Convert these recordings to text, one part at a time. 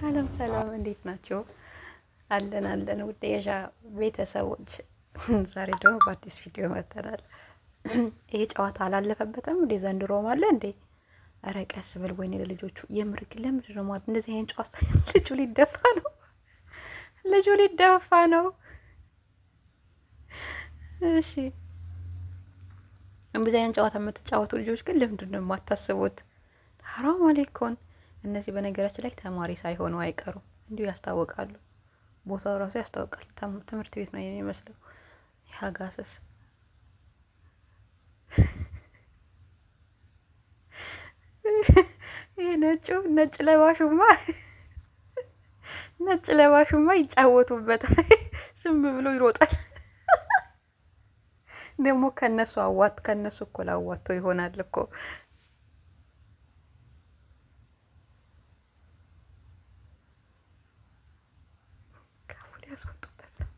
ሰላም ሰላም፣ እንዴት ናቸው? አለን አለን። ውድ የዣ ቤተሰቦች ዛሬ ደግሞ በአዲስ ቪዲዮ መጥተናል። ይሄ ጨዋታ አላለፈበትም እንዴ? ዘንድሮም አለ እንዴ? ኧረ ቀስ በል ወይኔ፣ ለልጆቹ የምር ግን ለምንድን ነው ማለት እንደዚህ አይነት ጨዋታ? ልጁ ሊደፋ ነው፣ ልጁ ሊደፋ ነው። እሺ እንደዚህ አይነት ጨዋታ የምትጫወቱ ልጆች ግን ለምንድን ነው የማታስቡት? ሐራም አለይኩን። እነዚህ በነገራችን ላይ ተማሪ ሳይሆኑ አይቀሩም፣ እንዲሁ ያስታውቃሉ። ቦታው ራሱ ያስታውቃል። ትምህርት ቤት ነው የሚመስለው። ያጋሰስ ይሄ ነጩ ነጭ ለባሹማ ነጭ ለባሹማ ይጫወቱበታል። ዝም ብሎ ይሮጣል። ደግሞ ከነሱ አዋት ከነሱ እኩል አዋቶ ይሆናል እኮ። ካፉ ሊያስወጡበት ነው።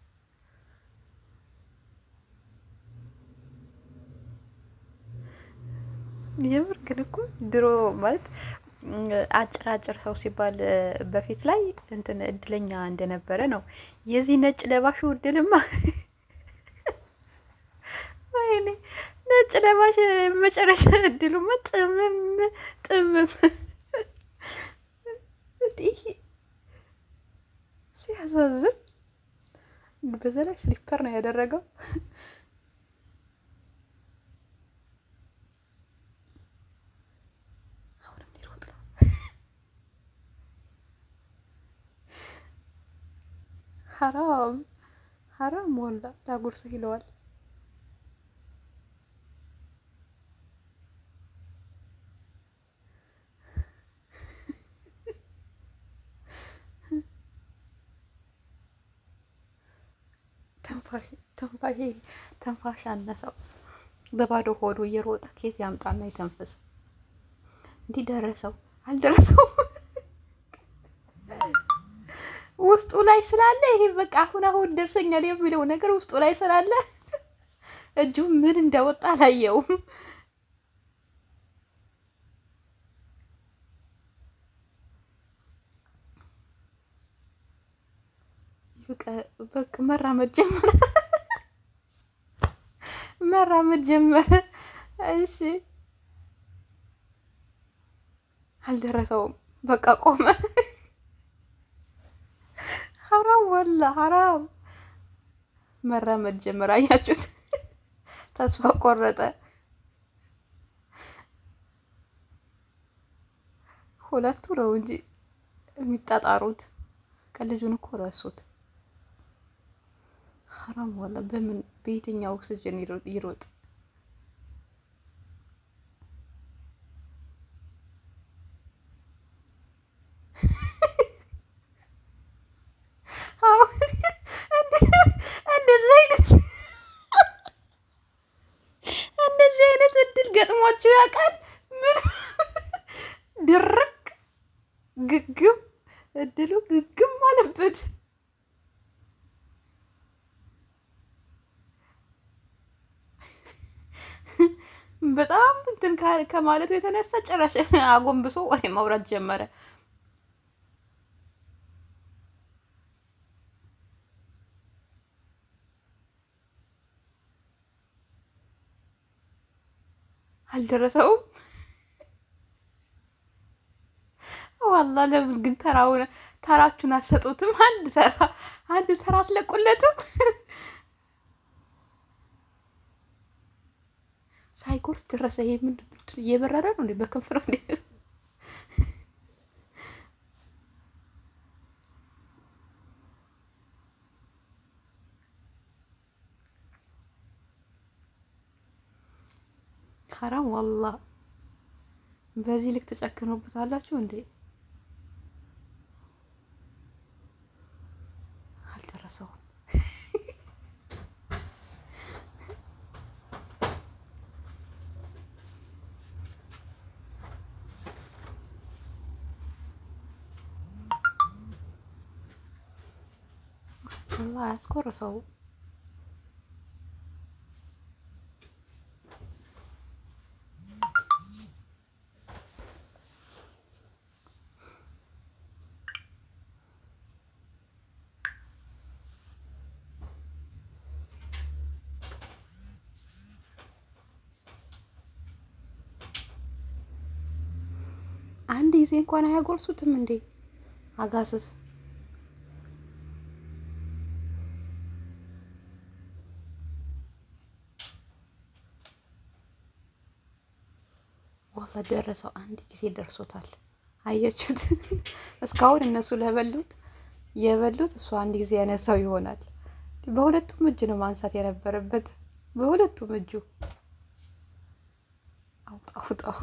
የምር ግን እኮ ድሮ ማለት አጭር አጭር ሰው ሲባል በፊት ላይ እንትን እድለኛ እንደነበረ ነው። የዚህ ነጭ ለባሹ እድልማ ወይኔ ነጭ ለባሽ መጨረሻ እድሉማ ጥምም ጥምም ሲያሳዝን። በዛ ላይ slipper ነው ያደረገው። አሁንም ሊሮጥ ነው። ሐራም ሐራም ወላ ላጉርስህ ይለዋል። ትንፋሽ አነሰው። በባዶ ሆዱ እየሮጠ ኬት ያምጣና ይተንፍስ። እንዲህ ደረሰው አልደረሰውም ውስጡ ላይ ስላለ ይሄ በቃ አሁን አሁን ደርሰኛል የሚለው ነገር ውስጡ ላይ ስላለ እጁ ምን እንደወጣ አላየውም። በቃ መራመድ ጀመረ፣ መራመድ ጀመረ። እሺ አልደረሰውም። በቃ ቆመ። ሐራም ወላ ሐራም። መራመድ ጀመረ። አያችሁት? ተስፋ ቆረጠ። ሁለቱ ነው እንጂ የሚጣጣሩት። ከልጁን እኮ ረሱት። ሐራም ወላ በምን በየትኛው ኦክስጅን ይሮጥ? እንደዚህ አይነት እድል ገጥሟችሁ ያውቃል? ምን ድርቅ ግግም እድሉ ግግም አለበት። በጣም እንትን ከማለቱ የተነሳ ጭራሽ አጎንብሶ ወሬ ማውራት ጀመረ። አልደረሰውም። ዋላ ለምን ግን ተራውን ተራችሁን አትሰጡትም? አንድ ተራ አንድ ተራ አትለቁለትም? ሳይኮርስ ደረሰ። ይሄ ምን እየበረረ ነው እንዴ? በክንፍ ነው እንዴ? ሐራም ወላ በዚህ ልክ ተጨክኖበታላችሁ እንዴ? አልደረሰውም። ወላ አያስኮርሰው። አንድ ጊዜ እንኳን አያጎርሱትም እንዴ? አጋስስ ወላ ደረሰው። አንድ ጊዜ ደርሶታል። አያችሁት? እስካሁን እነሱ ለበሉት የበሉት እሱ አንድ ጊዜ ያነሳው ይሆናል። በሁለቱም እጅ ነው ማንሳት የነበረበት። በሁለቱም እጁ አውጣው አውጣው።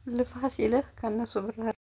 ልፋ ሲልህ ከእነሱ ብር